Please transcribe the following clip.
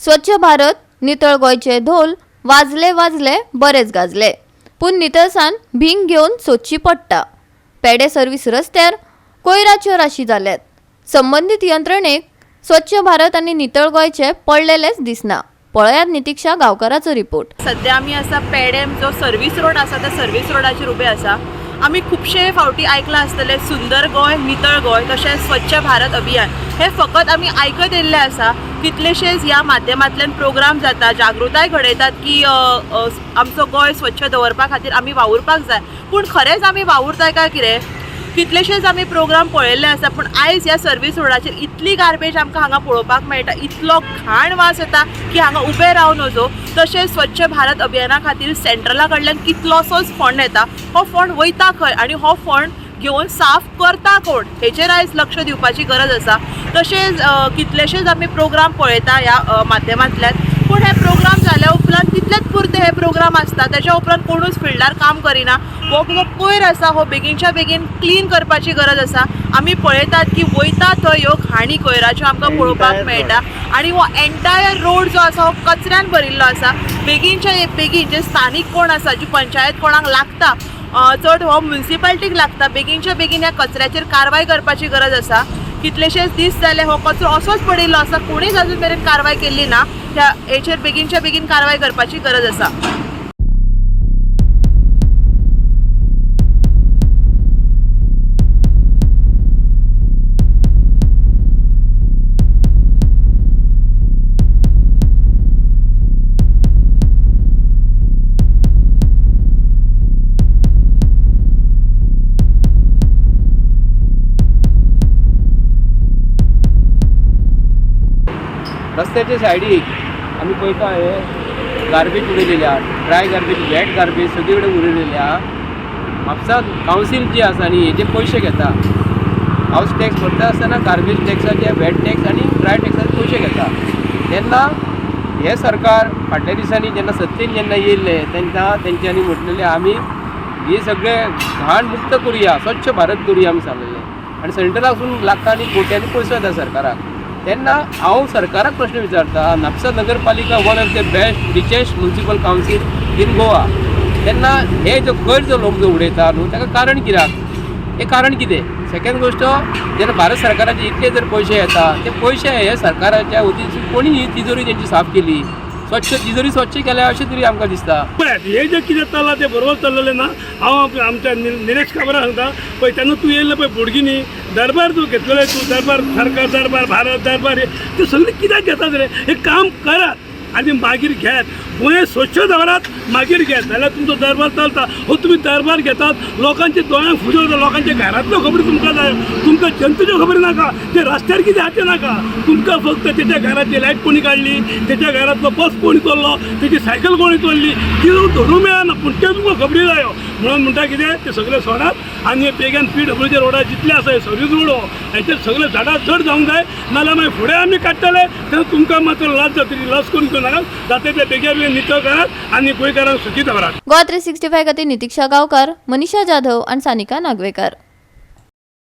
स्वच्छ भारत नितळ गोंयचे धोल वाजले वाजले बरेच गाजले, पूण नितळसाण भींग घेवन सोदची पडटा. पेडे सर्वीस रस्त्यार कोयराच्यो राशी जाल्यात. संबंदीत यंत्रणेक स्वच्छ भारत आनी नितळ गोंयचे पडलेलेच दिसना. पळयात नितिक्षा गांवकाराचो रिपोर्ट. सध्या आमी आसा पेडेम जो सर्वीस रोड आसा त्या सर्वीस रोडाचेर उबे आसा. आमी खुबशे फावटी आयकलां आसतलें सुंदर गोंय नितळ गोंय तशेंच स्वच्छ भारत अभियान हे फकत आमी आयकत येयल्ले आसा. कितलेशेच ह्या माध्यमांतल्यान प्रोग्राम जाता, जागृताय घडयतात की आमचो गोंय स्वच्छ दवरपा खातीर आमी वावुरपाक जाय, पूण खरेंच आमी वावुरताय काय कितें? कितलेशेच आमी प्रोग्राम पळयल्ले आसा, पूण आयज ह्या सर्वीस रोडाचेर इतली गार्बेज आमकां हांगा पळोवपाक मेळटा, इतलो घाण वास येता की हांगा उबें रावं नजो. तशेंच स्वच्छ भारत अभियाना खातीर सेंट्रला कडल्यान कितलोसोच फंड येता, हो फंड वयता खंय आनी हो फंड घेवन साफ करता कोण, हेचेर आयज लक्ष दिवपाची गरज आसा. तशेंच कितलेशेच आमी प्रोग्राम पळयता ह्या माध्यमांतल्यान, पूण हे प्रोग्राम जाल्या उपरांत तितलेच पुरते हे प्रोग्राम आसता, तेच्या उपरांत कोणूच फिल्डार काम करिना. हो जो कोयर आसा हो बेगीनच्या बेगीन क्लीन करपाची गरज आसा. आमी पळयतात की वयता थंय ह्यो घाणी कोयराच्यो आमकां पळोवपाक मेळटा आनी हो एंटायर रोड जो आसा हो कचऱ्यान भरिल्लो आसा. बेगीनच्या बेगीन जे स्थानीक कोण आसा, जी पंचायत कोणाक लागता, चड हो म्युनिसिपालिटीक लागता, बेगीनच्या बेगीन ह्या कचऱ्याचेर कारवाय करपाची गरज आसा. कितलेशेच दीस जाले हो कचरो असोच पडिल्लो आसा, कोणीच अजून मेरेन कारवाय केल्ली ना. ह्या हेचेर बेगीनच्या बेगीन कारवाय करपाची गरज आसा. रस्त्याच्या सायडीक आमी पळयता हे गार्बेज उडयलेली आहा, ड्राय गार्बेज, वेट गार्बेज सगळे कडेन उडयलेली आहा. म्हापसा कावन्सील जी आसा न्ही हेजे पयशे घेता, हावस टॅक्स भरता आसतना गार्बेज टॅक्साचे, वेट टॅक्स आनी ड्राय टॅक्साचे पयशे घेता. तेन्ना हे सरकार फाटल्या दिसांनी जेन्ना सत्तेन जेन्ना येयल्ले तेन्ना तेंच्यांनी म्हटलेलें आमी हे सगळे घाण मुक्त करुया, स्वच्छ भारत करुया आमी सांगलेलें आनी सेंट्रलासून लाखांनी कोट्यांनी पयसो येता सरकाराक. तेन्ना हांव सरकाराक प्रश्न विचारता, म्हापसा नगरपालिका one of the best richest municipal council in Goa, तेन्ना हे जो कोयर जो लोक जो उडयता न्हू ताका कारण कित्याक, हें कारण कितें? सेकेंड गोश्ट, जेन्ना भारत सरकाराचे इतले जर पयशे येता ते पयशे हे सरकाराच्या वतीन कोणी ही तिजोरी तेंची साफ केली, स्वच्छ तिजोरी स्वच्छ केल्या अशें तरी आमकां दिसता. पळयात हे जे कितें चल्लां तें बरोबर चल्लेलें ना. हांव आमच्या निलेश काब्रा सांगता, पळय तेन्ना तूं येयल्लो पळय बोडगिनी दरबार तूं घेतलेलो, तूं दरबार सरकार दरबार भारत दरबार हे ते सगळे कित्याक घेतात रे? हे काम करात आनी मागीर घेयात, गोंय स्वच्छ दवरात मागीर घेयात, जाल्यार तुमचो दरबार चलता. हो तुमी दरबार घेतात, लोकांच्या दोळ्यांक फुजो वता, लोकांच्या घरांतल्यो खबरी तुमकां जाय, तुमकां जनतेच्यो खबरी नाका, ते रस्त्यार कितें आहा तें नाका, तुमकां फक्त तेच्या घराची लायट कोणी काडली, तेच्या घरांतलो बस कोणी चोरलो, तेची सायकल कोणी चोरली, ती धरूंक मेळना, पूण त्यो तुमकां खबरी जायो. म्हणून म्हणटा कितें ते सगळे सोडात आनी बेगीन पीडब्ल्यूच्या रोडार जितले आसा सर्वीस रोड हो हेचेर सगळे झाडां चड जावंक जाय, नाजाल्यार मागीर फुडें आमी काडटले तेन्ना तुमकां मात्र लज जातली. लज करून घेवं नाका, जाता ते बेगीन बेगीन नितळ करात आनी गोंयकारांक सुखी दवरात. गोवा 365 खातीर नितिक्षा गांवकार, मनीषा जाधव आनी सानिका नागवेकर.